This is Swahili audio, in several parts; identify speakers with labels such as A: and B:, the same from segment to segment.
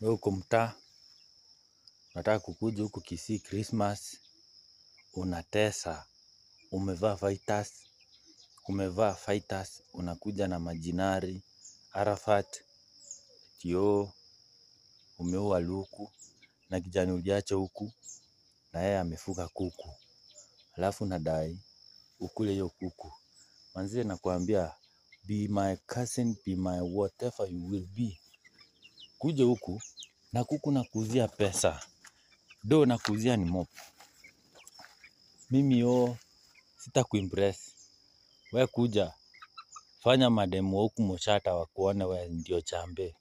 A: Wewe uko mtaa, unataka kukuja huku Kisii Christmas, unatesa, umevaa fighters, umevaa fighters, unakuja na majinari, Arafat, Tio, umeua luku na kijana uliacha huku na yeye amefuga kuku, alafu nadai ukule hiyo kuku. Manzie nakwambia, be my cousin, be my whatever you will be. Kuja huku na kuku nakuuzia pesa, do nakuuzia ni mop. Mimi yo sitakuimpress. We kuja fanya mademu wa huku Moshata wakuone we ndio chambe,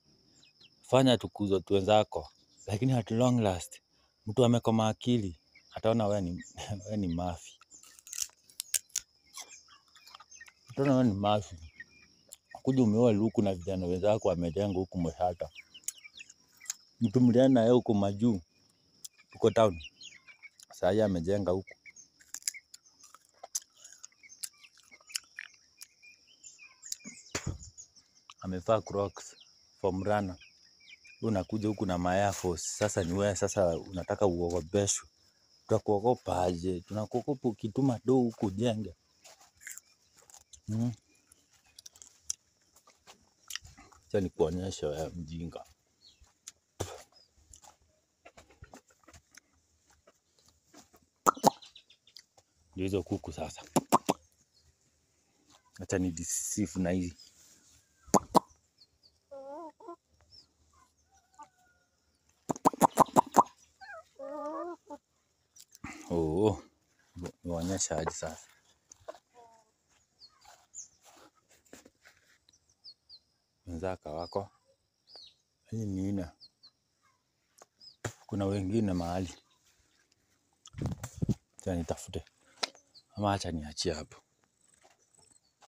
A: fanya tukuzo tuwenzako, lakini at long last mtu amekoma akili ataona we ni, we ni mafi, ataona we ni mafi. Kuja umeoa luku na vijana wenzako wamejenga huku Moshata, mtu mliana naye huko majuu huko town, saa hii amejenga huku. Amevaa Crocs from runner. Wewe unakuja huku na ma Air Force. Sasa ni wewe sasa unataka uogopeshwe. Tutakuogopa aje? Tunakuogopa ukituma do huku ujenge. Acha nikuonyeshe wewe mjinga. Ndio hizo kuku sasa. Acha nidisifu na hizi. Oh, niwaonyesha aje sasa. Wenzaka wako. Hii ni nne. Kuna wengine mahali. Acha nitafute. Ama acha niachie hapo.